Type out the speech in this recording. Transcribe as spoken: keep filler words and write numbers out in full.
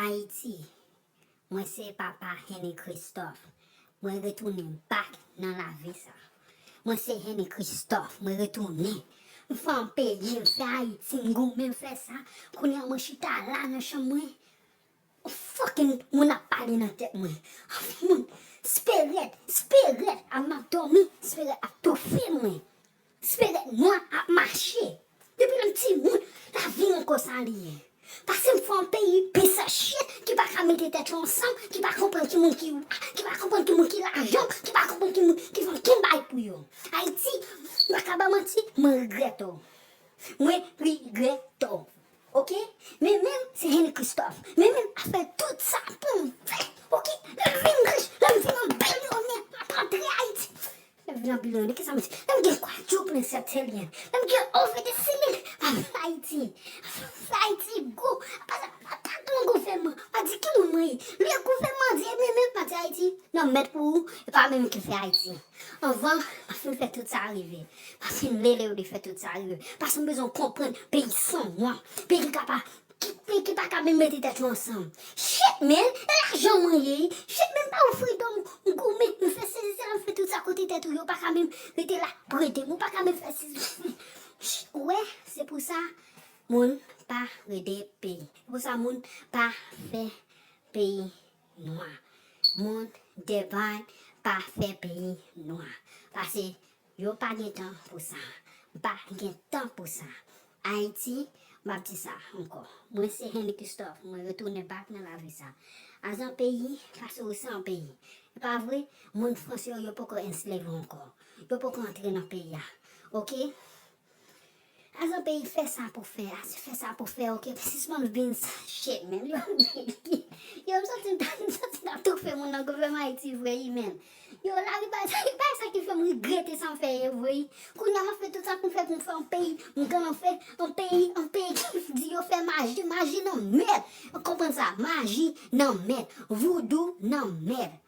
Ayiti, mwen se papa Henry Christophe. Mwen retounen back nan lavi sa. Mwen se Henry Christophe, mwen retounen. M fè yon peyi, m fè Ayiti, m goumen, m fè sa. Kounye a mwen chita la nan chanm mwen. Fucking moun ap pale nan tèt mwen. Anfen moun, Spirit, Spirit ap m ap dòmi, Spirit ap toufe mwen. Spirit nwa ap mache. Depi lè m timoun, lavi m konsa li ye. Pase m fè yon peyi piece of shit ki pa ka mete tèt yo ansanm, ki pa konprann ki moun ki wa, ki pa konprann ki moun ki lajan, ki pa konprann ki moun ki fè okenn bagay pou yo. Ayiti, m pa ka ba manti, mwen regrèt ou. Mwen regrèt ou. Oke? Men menm se Henry Christophe. Men menm ap fè tout sa pou m fè. Oke? Lè m vin rich, lè m vin yon bilyonè, m ap antre Ayiti. Lè m vin yon bilyonè, kisa m di? Lè m gen kwadwoup nan Seychelles. Lè m gen ove de silik, m ap fè Ayiti. Fè Ayiti gwo. Apa sa, pa tankou gouvènman. Pa di ki moun mwen ye. Lè gouvèman di, men menm pa di Ayiti. Non, mèt pou ou, e pa menm ki fè Ayiti. Anvan, pa fin fè tout sa rive. Pa fin lele yo de fè tout sa rive. Paske m bezwen konprann peyi san mwa. Peyi ki ka pa, ki, peyi ki pa ka menm mete tèt yo ansanm. Shit, man! E lajan mwen ye. Shit, man, pa ou freedom. M goumen, m fè sezi, sela, m fè tout sa kote tèt ou. Yo pa ka menm rete la pou ede m. Ou pa ka menm fè sezi. Shit, ou wè, se pou sa, moun pa rede peyi. Se pou sa, moun pa fè peyi nwa. Moun Devine pa fè peyi nwa. Pase yo pa gen tan pou sa. M pa gen tan pou sa. Ayiti, m ap di sa ankò. Mwen se Henry Christophe, mwen retounen back nan lavi sa. Azan peyi, pase ou se yon peyi. E pa vre, moun franse yo, yo poko enslave ankò. Yo poko antre nan peyi a. Oke? Azan peyi, fè sa pou fè, a, fè sa pou fè, oke? Sispann vin sa, shit, man. Yo, yo, m santi m ta, m santi m ta toufe moun nan gouvènman Ayiti vre, wi, man. Yo, lavi pa, pa sa ki fè m regrete sa m fè ye vre, wi. Kounye a m ap fè tout sa pou m fè pou m fè yon peyi, m gen anfen yon peyi, yon peyi ki di yo fè maji, maji nan mèd. Ou konprann sa? Maji nan mèd. Voodoo nan mèd.